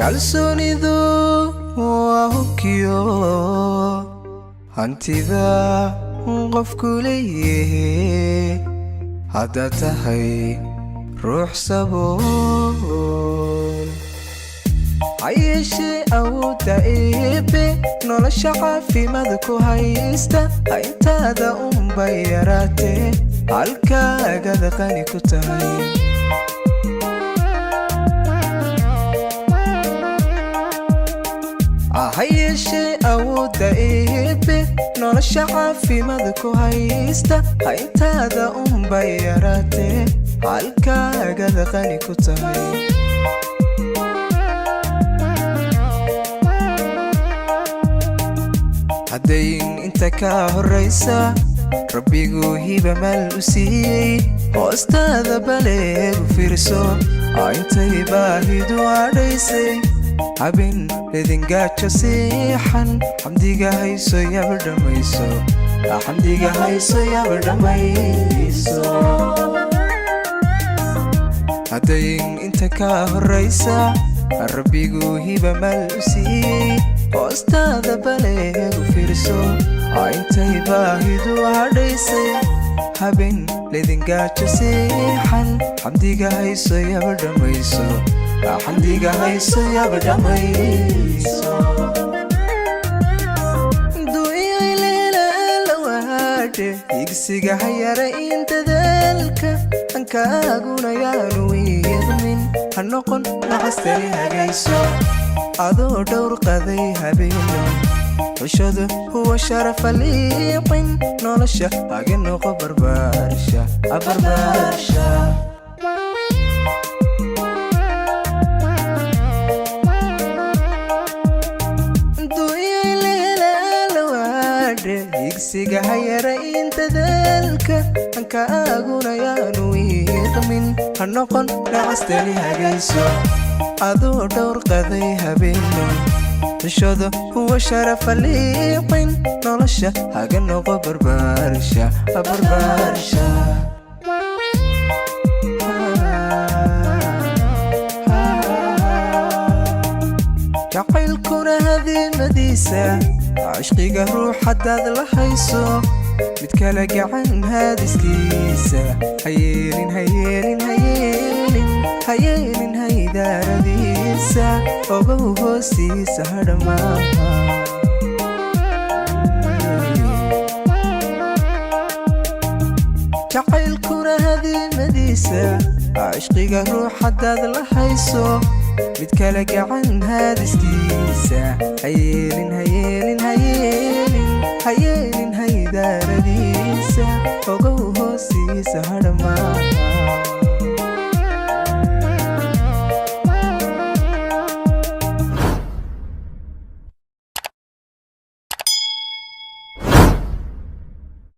Kalsoonidu waa hubkiyo hantida qofku leeyahe. Haddaad tahay ruux sabool, ha yeeshee awoodda Eebe nolosha caafimaad ku haysta, hayntaada unbay yaraatee halkaagada qani ku tahay. Ha yeeshee awoodda Eebe nolosha caafimaad ku haysta, hayntaada unbay yaraatee halkaagada qani ku tahay. Haddayn inta kaa horraysa Rabbiguu hiba maal u siiyey, hoostaada baleegu fiirso intay baahidu adhaysay. Habin ledingaajo siixan, xamdiga hayso yaba dhammayso, xamdiga hayso yaba dhammayso. Haddayn inta kaa horraysa Rabbiguu hiba maal u siiyey, hoostaada baleegu fiirso intay baahidu hadhaysay. Habin ledingaajo siixan, xamdiga hayso yaba dhammayso, xamdiga hayso yaba dhammayso. Higsiga hayara in dadaalka hankaaguna yaanu wiiqmin, ha noqon nacastani hagayso adoo dhowr qaday habeeno. Xushadu huwa sharafa liiqin, nolosha haga noqo barbaarsha barbaarsha. Higsiga hayara in dadaalka hankaaguna yaanu wiiqmin, ha noqon nacastani hagayso adoo dhowr qaday habeeno. Xishooda huwa sharafa liiqin, nolosha haga noqo barbaarsha barbaarsha. Jacaylkuna hadiimadiisa, cishqiga ruux haddaad la hayso, mid kale gacan haadiskiisa hayeelin, hayeelin, hayeelin, hayeelin haydaaradiisa, ogow hoostiisa hadhamaaha. Jacaylkuna hadiimadiisa, cishqiga ruux haddaad la hayso, mid kale gacan haadiskiisa hayeelin, hayeelin, hayeelin, hayeelin haydaaradiisa, ogow hoostiisa hadhamaaha.